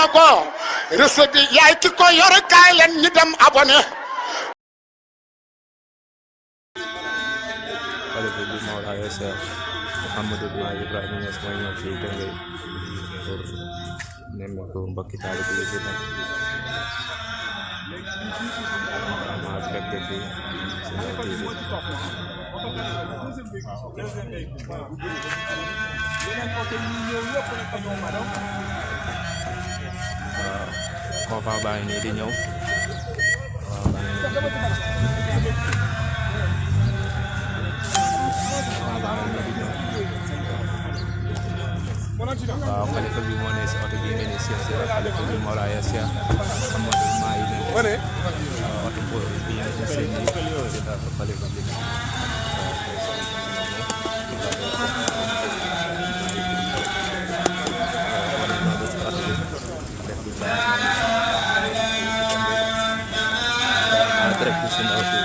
na ko recette bi yaay ki ko yor kaay leen ñu dem abonné Khalifa bi Mawlana Cheikh Mouhamadoul Mahi Ibrahima Niass mooy ñëw fii Tëngéej pour nemmeeku mbokki taalibe yi fi nekk ma fekk fii si Ndao TV convent baa ngi nii di ñëw waaw Khalifa bi moo ne si oto bi ngeen di seet si Khalifa bi Mawlana Cheikh Mouhamadoul Mahi oto bi ngeen di seet nii si Khalifa bi direct si Ndao TV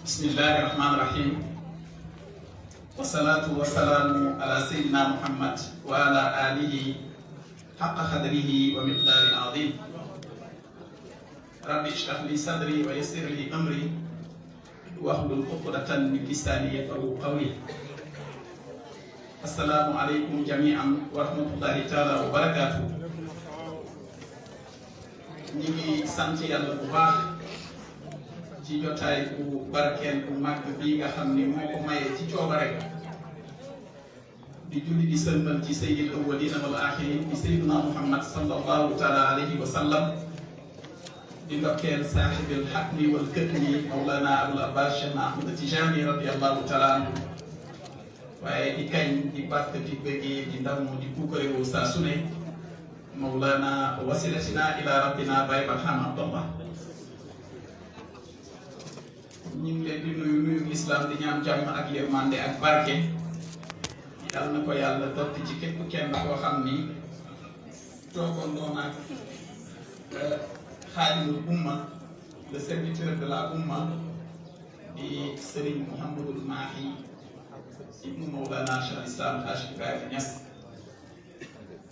بسم الله الرحمن الرحيم والصلاة والسلام على سيدنا محمد وعلى آله حق قدره ومقدار عظيم ربي اشرح لي صدري ويسر لي أمري واحلل عقدة من لساني يفقهوا قولي السلام عليكم جميعا ورحمة الله تعالى وبركاته نيجي سانتي يالله bu baax ci jotaay bu barkeel bu màgg bii nga xam ni moo ko maye ci coobare di julli di sëlmal ci sayyidil awwalina wal axirin di sayyidina Muhammad sallallahu taala alayhi wa sallam di ndokkeel saaxibil xaqli wal këtmi Mawlana Abul Abbas Cheikh Ahmad Tijani radiyallahu taala anhu waaye di kañ di bàkk di bëggee di ndamu di puukarewu saa su ne Mawlana wasilatina ila rabbina Baye Barham Abdallah ñu ngi leen di nuyu islam di ñaan jàmm ak yërmande ak barke yàlla na ko yàlla dotti ci képp kenn koo xam ni toogandoo ak xaadimul umma le serviteur de la umma di Serigne Mouhamadoul Mahi ibnu Mawlana Cheikh Islam Haj Ibrahima Niass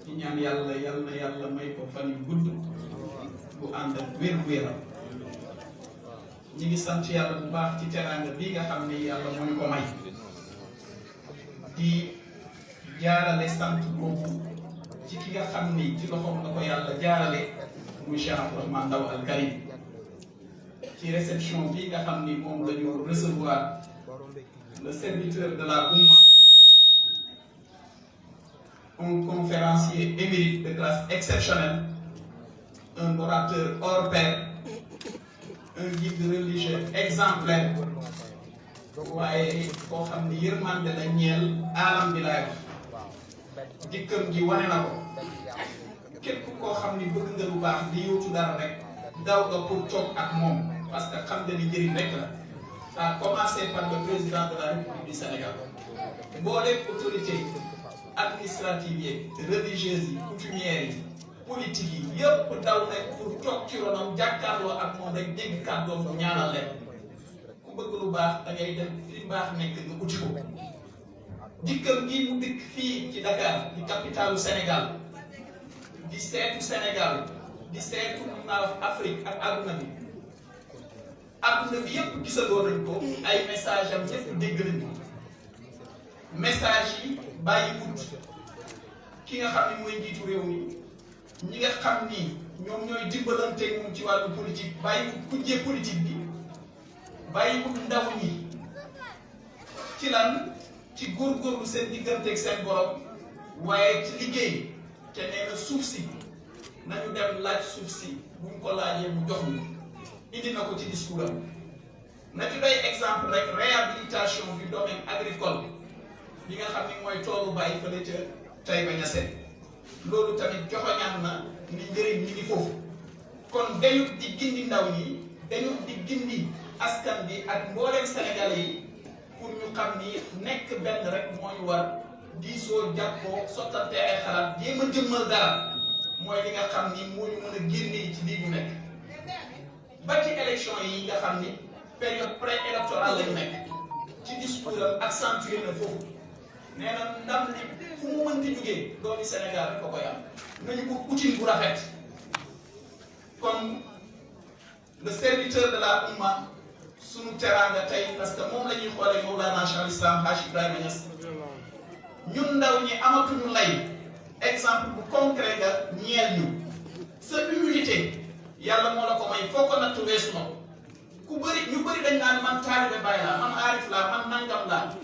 di ñaan yàlla na yàlla may ko fan yu gudd bu ànd ak wér-gu-yaram ñi ngi sant yàlla bu baax ci teraanga bii nga xam ni yàlla moo ñu ko may di jaarale sant boobu ci ki nga xam ni ci loxoom la ko yàlla jaarale muy Cheikh Rahmane Ndao al Karim ci réception bii nga xam ni moom la ñu recevoir le serviteur de la Oumma, un conférencier émérite de classe exceptionnelle, un orateur hors pair, un guide religieux exemplaire waaye koo xam ni yërmande la ñeel alam bi laay wax dikkam gi wane na ko képp koo xam ni bëgg nga lu baax di yóotu dara rek daw nga pour toog ak moom parce que xam nga ni njëriñ rek la à commencer par le président de la République du Sénégal mbooleem autorité administrative yi religieuse yi coutumière yi politique yi yëpp daw nañ pour toog ci ronam jàkkaarloo ak moom rek dégg kàddoom mu ñaanal leen ku bëgg lu baax da ngay dem fi baax nekk nga uti ko dikkam gi mu dikk fii ci Dakar di capitalu Sénégal di seetu Sénégal di seetu naaw Afrique ak adduna bi yëpp gisagoo nañ ko ay message am yëpp dégg nañ ko message yi bàyyi wut ki nga xam ni mooy njiitu réew mi ñi nga xam ni ñoom ñooy dimbalante moom ci wàllu politique bàyyi wut kujjee politique bi bàyyi wut ndaw ñi ci lan ci góorgóorlu seen digganteeg seen borom waaye ci liggéey te nee na suuf si nañu dem laaj suuf si buñ ko laajee mu jox ñu indi na ko ci discours am na ci doy exemple rek réhabilitation du domaine agricole bi nga xam ni mooy toolu bàyyi fële ca Taïba Niassène loolu tamit joxoñaan na ni njëriñ mi ngi foofu kon dañu di gindi ndaw ñi dañu di gindi askan bi ak mbooleem Sénégalais yi pour ñu xam ni nekk benn rek moo ñu war diisoo jàppoo sottante ay xalaat jéem a jëmmal dara mooy li nga xam ni moo ñu mën a génnee ci lii ñu nekk ba ci élection yi nga xam ni période pré-électorale lañu nekk ci discours am accentué na foofu nee na ndam li fu mu mënti jógee doomi Sénégal rek ko koy am nañu ko outil bu rafet comme le serviteur de la Oumma sunu teraanga tey parce que moom la ñuy xoolee Mawlana Cheikh al-Islam Hadj Ibrahima Niass ñun ndaw ñi amatuñu lay exemple bu concret nga ñeel ñu sa humilité yàlla moo la ko may foo ko natt weesu na ku bëri ñu bëri dañ naan man taalibe Baay laa man aarif laa man nangam laa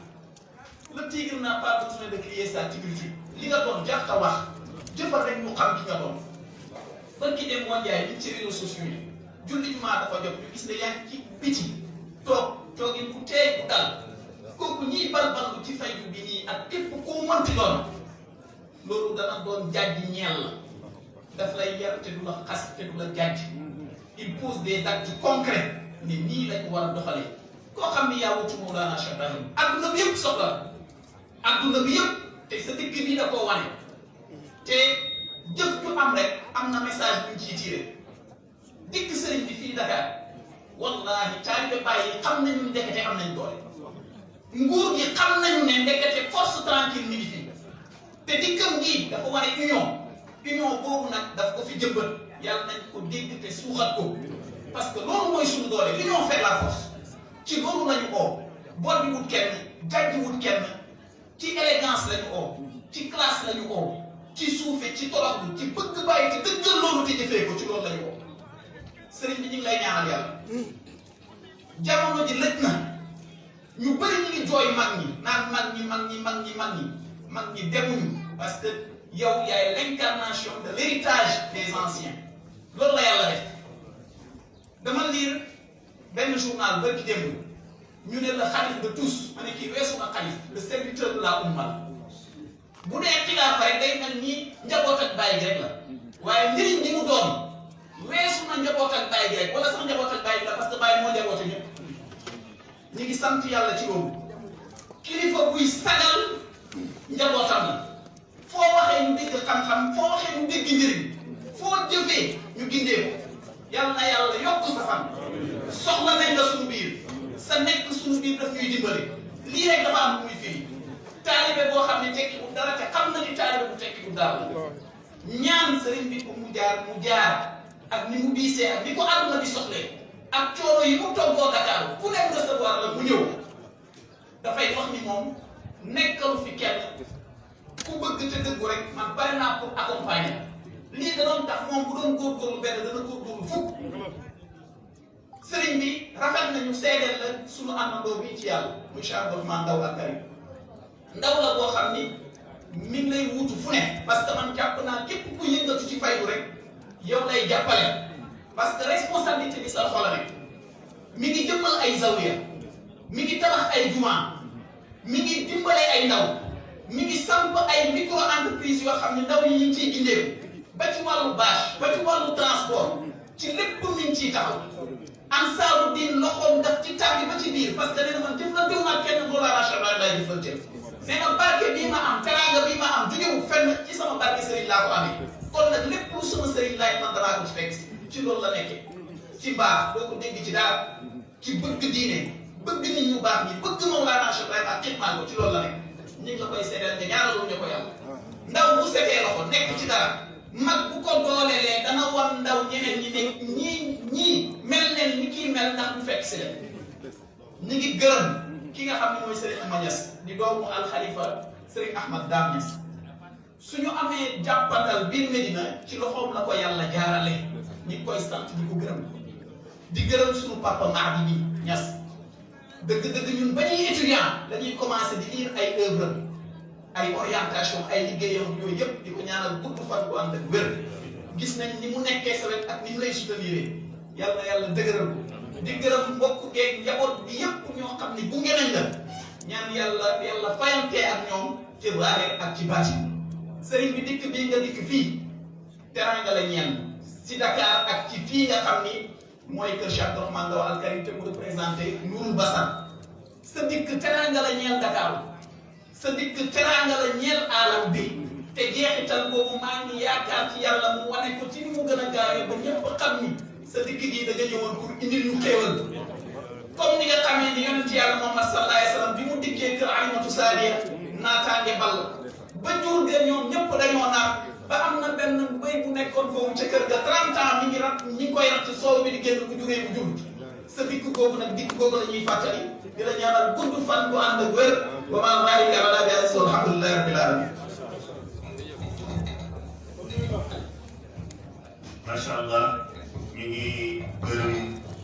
le tigre n'a pas besoin de crier sa tigritude li nga doon jàpp a wax jëfal rek ñu xam ki nga doon ban ki dem woon jaay ñu ci réseaux sociaux yi julli jumaa dafa jot ñu gis ne yaa ngi ci biti toogin ku teey ku dal kooku ñiy balballu ci faydu bi nii ak képp koo mënti doon loolu dana doon jàjji ñeel la daf lay yar te du la xas te du la jàjj il pose des actes concrets ne nii lañ war a doxalee koo xam ni yaa wutu Mawlana Cheikh Ibrahim adduna bi yëpp soxla adduna bi yëpp te sa dëkk bii da koo wane te jëf ju am rek am na message buñ ciy tiré dikk sëriñ bi fii Dakar wallahi taalibe Baay xam nañu ne ndekete am nañ doole nguur gi xam nañu ne ndekete force tranquille mi ngi fii te dikkam gi dafa wane union boobu nag daf ko fi jëmbat yàlla nañ ko dégg te suuxat ko parce que loolu mooy suñu doole l'union fait la force ci loolu lañu oo bool bi wut kenn jàjji wut kenn ci élégance lañu oo ci classe lañu oo ci suufe ci toroxlu ci bëgg bàyyi te dëggal loolu te jëfee ko ci loolu lañu oo sëriñ bi ñu ngi lay ñaanal yàlla jamono ji lëj na ñu bëri ñu ngi jooy mag ñi naan mag ñi demuñu parce que yow yaay l'incarnation de l'héritage des anciens loolu la yàlla def dama lire benn journal bërki démb ñu ne la xalif de tous ma ne kii weesu na xalif le serviteur de la Oumma bu dee xilaafa rek day mel ni njaboot ak bàyyi rek la waaye njëriñ li mu doon weesu na njaboot ak bàyyi rek wala sax njaboot ak bàyyi la parce que bàyyi moo njaboote ñëpp ñu ngi sant yàlla ci loolu kilifa buy sagal njabootam la foo waxee ñu dégg xam-xam foo waxee ñu dégg njëriñ foo jëfee ñu gindee ko yàlla na yàlla yokk sa fan soxla nañ la suñu biir sa nekk suñu biir daf ñuy dimbali lii rek dafa am muy fii taalibe boo xam ne tekki bu dara te xam na ni taalibe bu tekki bu dara ñaan sëriñ bi ko mu jaar ak ni mu diisee ak ni ko àdduna bi soxlee ak coono yi mu toggoo Dakar ku nekk recevoir la mu ñëw dafay wax ni moom nekkalu fi kenn ku bëgg te dëggu rek man bari naa pour accompagner lii da doon tax moom bu doon góorgóorlu benn dana góorgóorlu fukk sëriñ bi rafet nañu seedeel la suñu àndandoo bii ci yàlla monsieur Rahmane Ndao ak Karim ndaw la boo xam ni mi ngi lay wuutu fu ne parce que man jàpp naa képp ku yëngatu ci faydu rek yow lay jàppale parce que responsabilité bi sa xol rek mi ngi jëmmal ay zawiya mi ngi tabax ay juma mi ngi dimbale ay ndaw mi ngi samp ay micro entreprise yoo xam ne ndaw yi ñu ngi ciy gindee ba ci wàllu bâche ba ci wàllu transport ci lépp mi ngi ciy taxaw ansaaru diin loxoom daf ci tàbbi ba ci biir parce que nee na man jëflante wu ma kenn Mawlana Cheikh Ibrahima lay jëflante nee na barke bii ma am teraanga bii ma am jógewu fenn ci sama barke Serigne laa ko amee kon nag lépp lu sama Serigne laay man danaa ko ci fekk ci loolu la nekkee ci baax doo ko dégg ci dara ci bëgg diine bëgg nit ñu baax ñi bëgg Mawlana Cheikh Ibrahima ak xitmaan ko ci loolu la nekk ñu ngi la koy seedeel nga ñaanaloo ñu ko yàlla ndaw bu setee loxo nekk ci dara mag bu ko doolelee dana wan ndaw ñeneen ñi ne ñii mel neen ni kii mel ndax bu fekk si leen ñu ngi gërëm ki nga xam ne mooy Serigne Ahmad Niass di doomu al Khalifa Serigne Ahmad Dame Niass suñu amee jàppandal biir Medina ci loxoom la ko yàlla jaarale ñu ngi koy sant di ko gërëm di gërëm suñu papa Mahi bi Niass dëgg-dëgg ñun ba ñuy étudiant dañuy commencé di lire ay œuvre ay orientation ay liggéeyam yooyu yëpp di ko ñaanal gudd fan bu ànd ak wér gis nañ ni mu nekkee sa wet ak ni mu lay soutenir yàlla yàlla dëgëral ko di gërëm mbokk geeg njaboot bi yëpp ñoo xam ne gunge nañ la ñaan yàlla fayantee ak ñoom ci zaahir ak ci baatin sëriñ bi dikk bii nga dikk fii teranga la ñeen si Dakar ak ci fii nga xam ni mooy kër Cheikh Rahmane Ndao Al-Karim te mu représenté Nourul Basar sa dikk teranga la ñeel Dakar sa dikk teranga la ñeel alam bi te jeexital boobu maa ngi yaakaar ci yàlla mu wane ko ci ni mu gën a gaawee ba ñëpp xam ni sa dikk gii da nga ñëwoon pour indil ñu xéewal comme ni nga xamee ni yonent yàlla Muhammad sallallahu alayhi wa sallam bi mu dikkee kër Alimatu Saadiya naataange ball ba jur de ñoom ñëpp dañoo naan ba am na benn béy bu nekkoon foofu ca kër ga 30 ans mi ngi koy rat soow bi di génn bu jugee bu jur sa dikk googu nag dikk googu la ñuy fàttali di la ñaanal gudd fan bu ànd ak wér ba maa maari yàlla bi aziz alhamdulillahi rabbil alamin macha allah ñu ngi gërëm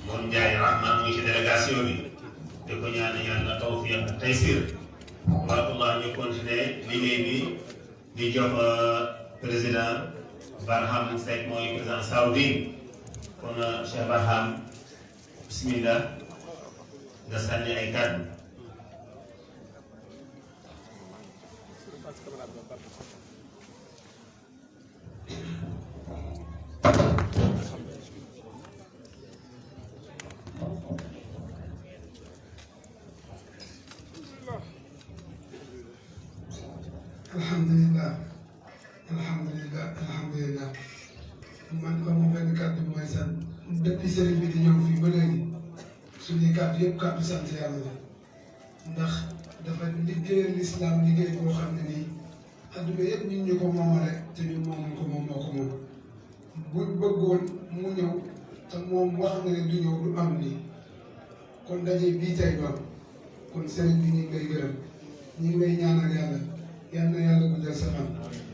moom Ndiaye Rahmane mu ngi ci délégation bi te ko ñaan yàlla tawfiq ak taysir barakallah ñu continuer liggéey bi di jox président Barham Seck mooy président Saoudi kon Cheikh Barham bismillah nga sànni ay kàddu. alhamdulillah man amoo benn kàddu bu may sant depuis sëriñ bi di ñëw fii ba léegi suñuy kàddu yëpp kàddu sant yàlla la ndax dafa liggéeyal lislaam liggéey boo xam ne nii adduna yëpp ñun ñu ko moomale te ñun moomuñ ko moom moo ko moom buñ bëggoon mu ñëw te moom wax nga ne du ñëw du am nii kon daje bii tey doon kon sëriñ bi ñu ngi lay gërëm ñu ngi lay ñaanal yàlla yal na yàlla guddal sa fan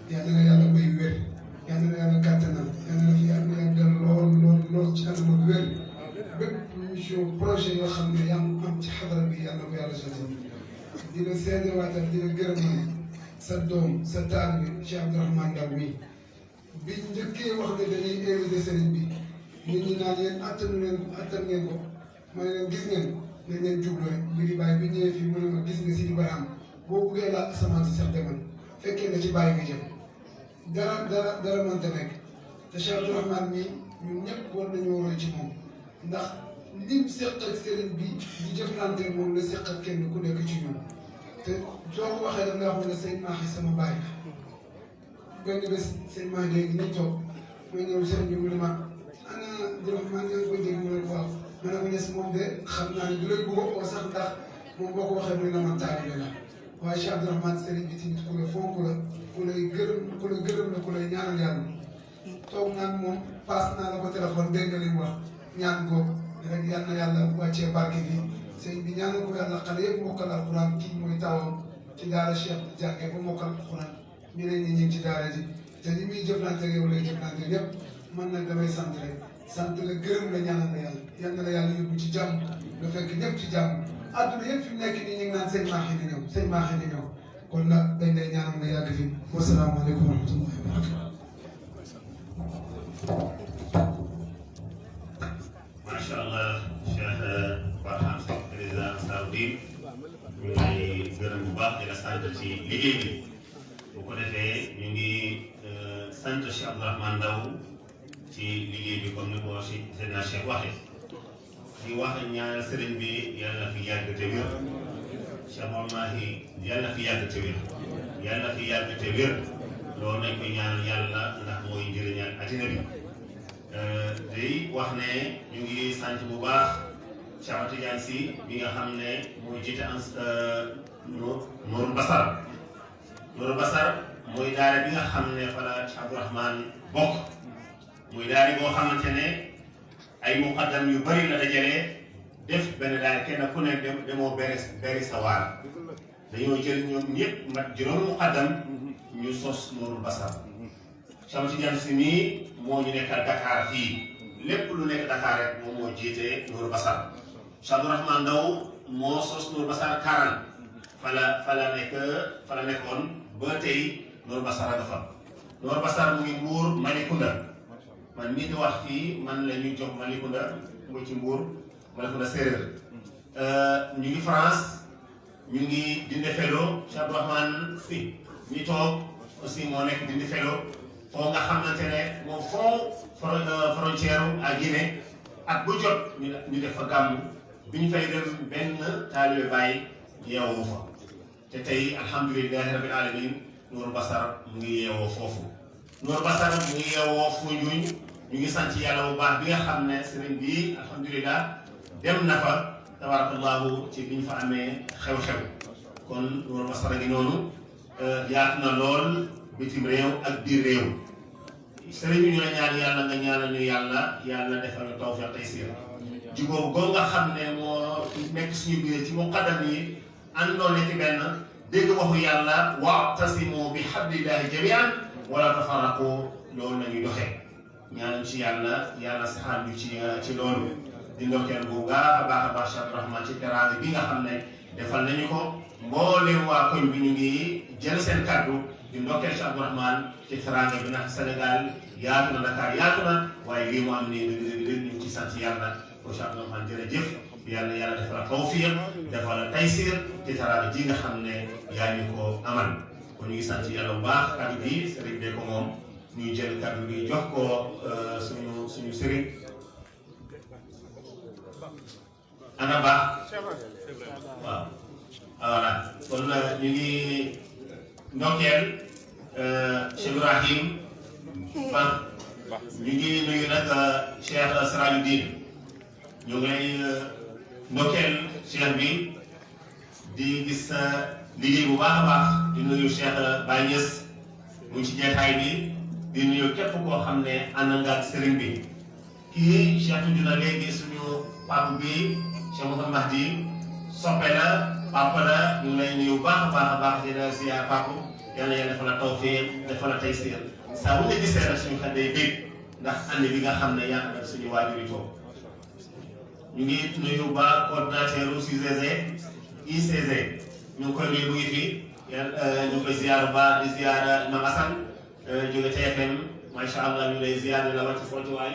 yal na yàlla may wér yal na yàlla kàttanal yal na fi yàlla lool ci anam ak wér bépp mission projet yoo xam ne yaa ngi am ci xadara bi yàlla ko yàlla sotti di la seedewaatal di la gërëm sa doom sa taal bi Cheikh Abdourahmane Ndao mi bi njëkkee wax ne dañuy invité sëriñ bi nit ñi naan yéen attan ngeen ko ma ne leen gis ngeen nañ leen jublu rek mbiri bàyyi bi ñëwee fii mu ne ma gis nga si di baraam boo buggee laal asamaan si sax demal fekkee nga ci bàyyi nga jëm dara mënta nekk te Cheikh Abdourahmane mi ñun ñëpp war nañoo roy ci moom ndax lim seq ak sëriñ bi di jëflante moom la seq ak kenn ku nekk ci ñun te soo ko waxee daf la wax ne sëñ Mahi sama baay benn bés sëñ Mahi léegi ñu toog ma ñëw sëriñ bi mu ne ma ana Abdourahmane nga koy dégg mu ne ko waaw ma ne ko ñes moom de xam naa ne du lay bëgg a sax ndax moom boo ko waxee mu ne la man taalibe la waaye Cheikh Abdourahmane sëriñ bi tamit ku la fonk la ku lay gërëm la ku lay ñaanal yàlla toog naan moom paas naa la ko téléphone dégg nga li mu wax ñaan ko rek yal na yàlla wàccee barke bi sëriñ bi ñaanal ko yàlla xale yëpp mokkal alxuraan kii mooy tawam ci daara Cheikh di jàngee ba mokkal alxuraan ñeneen ñi ñu ngi ci daara ji te li muy jëflante yow lay jëflante ñëpp man nag damay sant rek sant la gërëm la ñaanal la yàlla yal na la yàlla yóbbu ci jàmm nga fekk ñëpp ci jàmm adduna yëpp fi mu nekk nii ñu ngi naan sëñ Mahi di ñëw sëñ Mahi di ñëw kon nag dañ lay ñaanal nga yàgg fi wasalaamaaleykum wa rahmatullahi wa barakatuh. macha allah Cheikh Barham Seck président Saoudi ñu ngi gërëm bu baax di la sant ci liggéey bi bu ko defee ñu ngi sant Cheikh Abdourahmane Ndao ci ci liggéey bi comme ni ko si Seydina Cheikh waxee di wax ñaanal sëriñ bi yàlla na fi yàgg te wér Cheikh Mahi yàlla na fi yàgg te wér yàlla na fi yàgg te wér loolu nañ ko ñaanal yàlla ndax mooy njëriñal addina bi day wax ne ñu ngi sant bu baax Cheikh Tidiane si bi nga xam ne mooy jiite Nourou Bassar Nourou Bassar mooy daara bi nga xam ne fa la Abdou Rahmane bokk muy daara boo xamante ne ay muqaddam yu bari la dajalee def benn daara kenn ku ne demoo beri sa waar dañoo jël ñoom ñëpp mat juróom muqaddam ñu sos Nourou Bassar Cheikh Tidiane si nii moo ñu nekkal Dakar fii lépp lu nekk Dakar rek moom moo jiite Nourou Bassar Abdou Rahmane Ndao moo sos Nourou Bassar 40 fa la nekkoon ba tey Nourou Bassar nga fa Nourou Bassar mu ngi Mbour Malicounda man mii di wax fii man la ñuy jox Malicounda mu ci Mbour Malicounda séeréer ñu ngi France ñu ngi Dindéfelo Cheikh Abdou Rahmane fi ñu toog aussi moo nekk Dindéfelo foo nga xamante ne moom frontière à Guinée ak bu jot ñu def fa gàmmu bi ñu fay dem benn taalibe Baay yeewoo fa te tey alhamdulilahi rabbil alamin Nourou Bassar mu ngi yeewoo foofu Nourou Bassar mu ngi yeewoo Foundiougne ñu ngi sant yàlla bu baax bi nga xam ne sëriñ bi alhamdulilah dem na fa tabarakallahu ci bi ñu fa amee xew-xew kon Nourou Bassar a ngi noonu yaatu na lool bitim réew ak biir réew sëriñ bi ñu la ñaan yàlla nga ñaanal ñu yàlla defal la tawfiq taysir jubóobu boo nga xam ne moo nekk suñu biir ci muqaddam yi àndoo nekk benn dégg waxu yàlla wa'tasimu bi hablillahi jami'an wala tafarraqu loolu nañuy doxee ñaanal ci yàlla saxaar ñu ci loolu di ndokkeel bu baax a baax Cheikh Rahmane ci teraanga bi nga xam ne defal nañu ko mbooleem waa koñ bi ñu ngi jël seen kàddu di ndokkeel Cheikh Rahmane ci teraanga bi ndax Sénégal yaatu na Dakar yaatu na waaye lii mu am nii dëgg ñu ci sant yàlla ko Cheikh Rahmane jërëjëf yàlla defal tawfiq defal taysir ci teraanga ji nga xam ne yaa ñu ko amal kon ñu ngi sant yàlla bu baax kàddu bi sëriñ bee ko moom ñuy jël kàddu bi jox ko suñu sëriñ ana baax waaw voilà kon ñu ngi ndokkeel Cheikh Ibrahim Ba ñu ngi nuyu nag Cheikh Sirajuddin ñu ngi lay ndokkeel Cheikh bi di gis liggéey bu baax a baax di nuyu Cheikh Baye Niass mu ci jeexaay bi di nuyu képp koo xam ne ànd nga ak sëriñ bi kii Cheikh tudd na léegi suñu papa bi Cheikh Mouhamadoul soppe la papa la ñu lay nuyu baax a baax di la ziar papa yàlla yàlla defal la tawfiq defal la taysir saa bu nga gisee rek suñu xel day bég ndax ànd bi nga xam ne yaa ngi suñu waajur yi toog ñu ngi nuyu ba coordinateur ICG ñu ngi koy nuyu mu ngi fi ñu ngi koy ziar ba di ziar Imam Assane jóge TFM macha allah ñu lay ziar di la wàcc foofu waay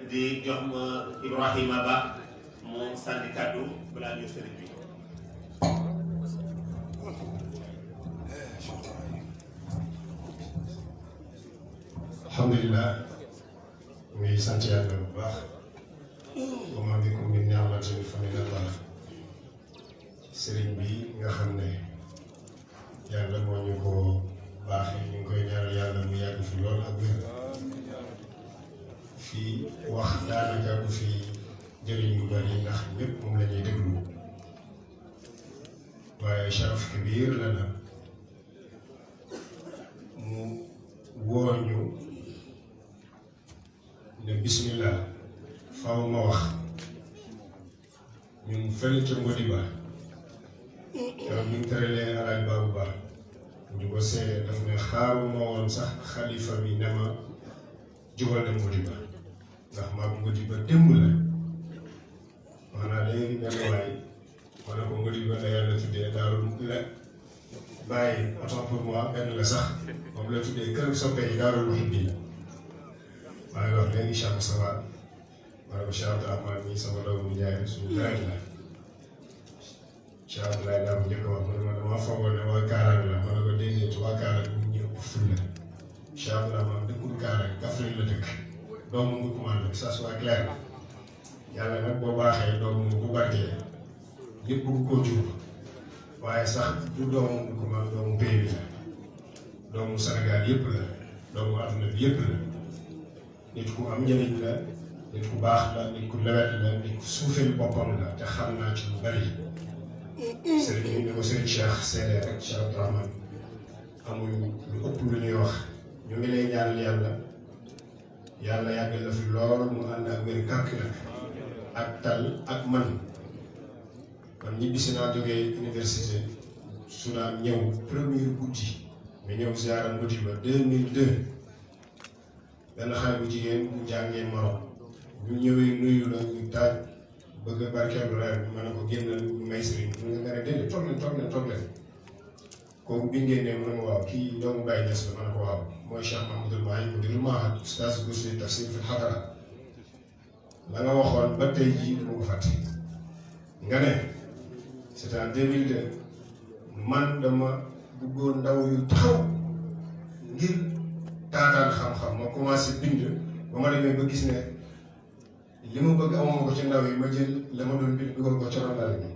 di jox ma Ibrahima Ba mu sànni kaddu balaa ñu sëriñ bi. alhamdulilah muy sant yàlla bu baax wa maa bikum min ni'matin fa min Allah sëriñ bi nga xam ne yàlla moo ñu ko baaxee ñu ngi koy ñaanal yàlla mu yàgg fi lool ak wér fii wax daanaka du fi jëriñ lu bari ndax ñëpp moom la ñuy déglu waaye sharaf kabir la na mu woo ñu ne bismillah faaw ma wax ñun fële ca Ngodiba yow ñu ngi tëralee alaaj baabu baax ñu ko seede daf ne xaaruma woon sax xalifa bi ne ma jubal dem Ngodiba ndax maa Ngodiba démb la maanaam léegi benn waay ma ne ko Ngodiba la yàlla tuddee daarul la bàyyi autant pour moi benn la sax moom la tuddee kër soppe yi daarul muhibbin maa ngi wax léegi Cheikh Moustapha ma ne ko Cheikh Abdourahmane mii sama doomu Ndiaye suñu deret la Cheikh Abdoulaye daa ma njëkk a wax ma ne ma damaa foogoon ne waa Kaarang la ma ne ko déedéet waa Kaarang ñu ñëw ful la Cheikh Abdourahmane dëkkul Kaarang Kaffrine la dëkk doomu ngu commande que ça soit clair yàlla nag boo baaxee doomu bu barkee ñëpp bëgg koo jur waaye sax du doomu ngu commande doomu pays bi la doomu Sénégal yëpp la doomu adduna bi yëpp la nit ku am njëriñ la nit ku baax la nit ku lewet la nit ku suufeel boppam la te xam naa ci lu bari sëriñ bi ni ko sëriñ Cheikh seede rek Cheikh Abdou Rahmane amuñ lu ëpp lu ñuy wax ñu ngi lay ñaanal yàlla yàggal la fi lool mu ànd ak wér kàkk nag ak tal ak man ñibbisi naa jógee université su daan ñëw premier guddi nga ñëw ziaram guddi ba 2002 benn xale bu jigéen bu jàngee Maroc ñu ñëwee nuyu la ñu taaj bëgg a barkeelu reer bi ma ne ko génnal ñu may sëriñ mu nga ne déedéet toog leen kooku bi ngeen ne mu ne ma waaw kii doomu Baye Niass la ma ne ko waaw mooy Cheikh Mouhamadoul Mahi mudirul Mahi ustaas Visite tafsir fi xadara la nga waxoon ba tey jii du ma ko fàtte nga ne c'est en 2002 man dama bëggoon ndaw yu taxaw ngir taataan xam-xam ma commencé bind ba ma demee ba gis ne li ma bëgg amuma ko ci ndaw yi ma jël la ma doon bind dugal ko ci rondal bi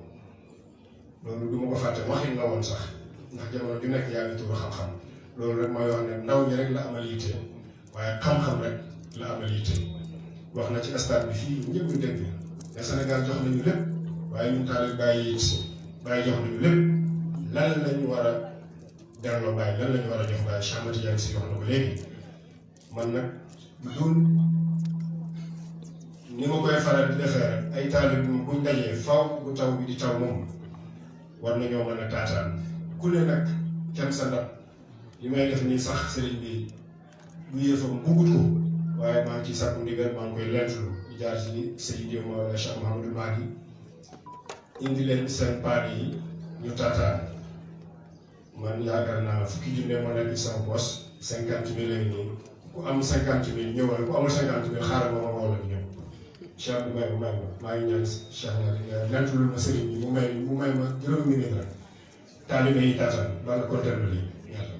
loolu du ma ko fàtte waxin nga woon sax ndax jamono ju nekk yaa ngi tuur xam-xam loolu rek mooy wax ne ndaw ñi rek la amal yitte waaye xam-xam rek la amal yitte wax na ci stade bi fii ñëpp ñu dégg ne Sénégal jox nañu lépp waaye ñun taal bàyyi jox nañu lépp lan lañu war a delloo bàyyi lan lañu war a jox bàyyi Cheikh Matidiane si wax na ko léegi man nag dul ni ma koy faral di defee rek ay taal bi buñ dajee faw bu taw bi di taw moom war nañoo mën a taataan ku ne nag kenn sa ndab li may def nii sax sëriñ bi bu yëfam buggut ko waaye maa ngi ciy sàkku ndigal maa ngi koy lentulu di jaar ci Seydi Mawlana Cheikh Mouhamadoul Mahi indi leen seen paan yi ñu taataan man yaakaar naa fukki junne moo nekk sama poche 50 000 la nii ku am 50 000 ñëwal ku amul 50 000 xaaral ma woo la ñëw Cheikh bi may ma maa ngi ñaan Cheikh nga lentulul ma sëriñ bi mu may ma juróomi minute rek taalibe yi taataan bala kontaan lii ñaata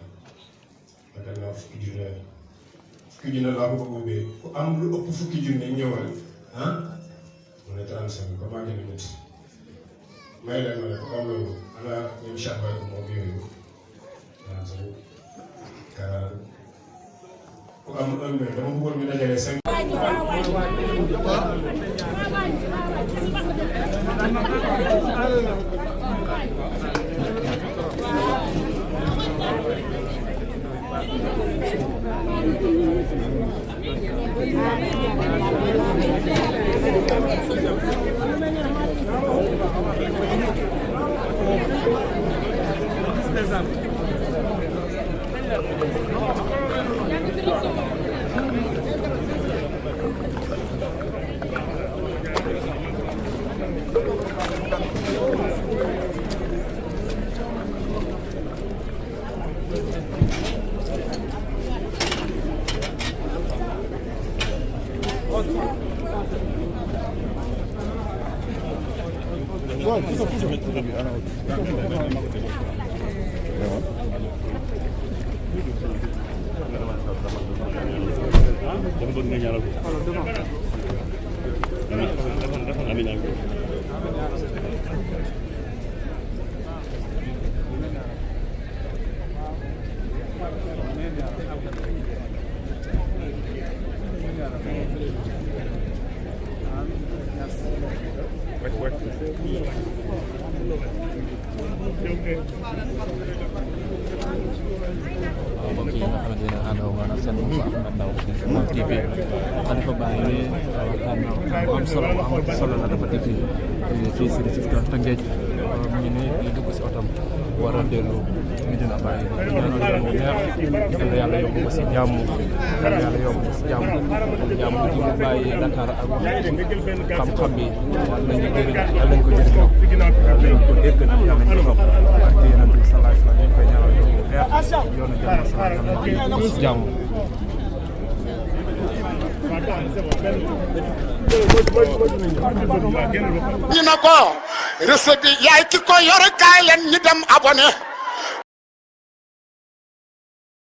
yaakaar naa fukki junne laa ko bëgg ubbee ku am lu ëpp fukki junne ñëwal mu ne 35 ko maa ngi leen nit may leen ma ne ko am loolu ana ñoom Cheikh Baye ko moom yooyu 35 40 ku am 1 million dama bëggoon ñu dajale 5 mbokk yi nga xamante ne àndoo woon ak seen mbokk Ahmed Ndao Moom TV Khalifa baa ngi nii waxtaan bu am solo la dafa def fii si Rufisque Tëngéej mu ngi nii di dugg si otom war a dellu Medina Baye ñaanal yoon bu neex yàlla yàlla yóbbu ko si jàmm yàlla yóbbu ko si jàmm ji mu bàyyi Dakar ak wax xam-xam bi yàlla nañu jëriñ yàlla nañu ko jëriñoo yàlla nañu ko dégg yàlla nañu ko xam ak yonent bi sallallahu alayhi wa sallam ñu koy ñaanal yoon bu neex yoonu jàmm salaam si jàmm ñu ne ko recette bi yaay ki ko yor kaay leen ñu dem abonné